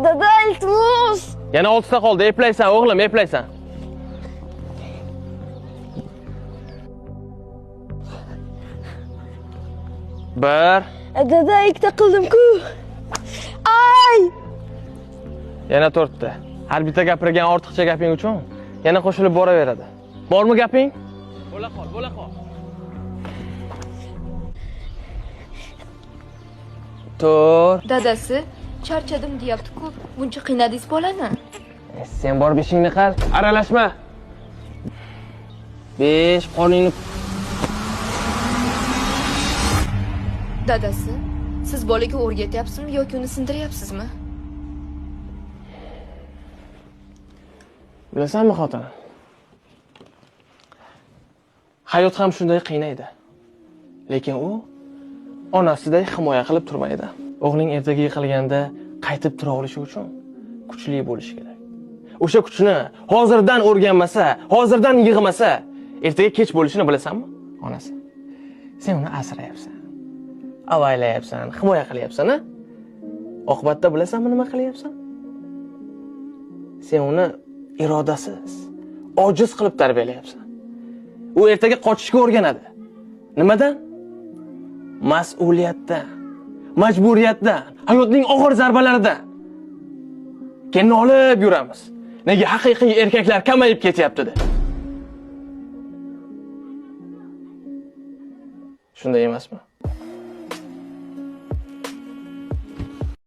Dada, iltimos. Yana 6 ta qoldi, eplaysan, o'g'lim, eplaysan. Bir, Dada, ikkita qildim-ku. Ay! yana 4 ta. Har bitta gapirgan ortiqcha gaping uchun yana qo'shilib boraveradi. Bormi gaping? Bo'la qol, bo'la qol. To'rt. Dadasi, charchadim deyapti-ku. Buncha qiynadingiz bolani. Sen borib ishingni qil, aralashma. 5, qorningni Dadasi, siz bolaga o'rgatyapsizmi yoki uni sindiryapsizmi? Bilasanmi xotin? Hayot ham shunday qiynaydi. Lekin u onasiday himoya qilib turmaydi. O'g'ling ertaga yiqilganda qaytib tura olishi uchun kuchli bo'lishi kerak. O'sha kuchni hozirdan o'rganmasa, hozirdan yig'masa, ertaga kech bo'lishini bilasanmi? Onasi. Sen uni asrayapsan. Avaylayapsan, himoya qilyapsan, a? Oqibatda bilasanmi nima qilyapsan? Sen uni irodasiz, ojiz qilib tarbiyalayapsan. U ertaga qochishga o'rganadi. Nimadan? Mas'uliyatdan, majburiyatdan, hayotning og'ir zarbalaridan. Keyin olib yuramiz. Nega haqiqiy erkaklar kamayib ketyapti deb. Shunday emasmi?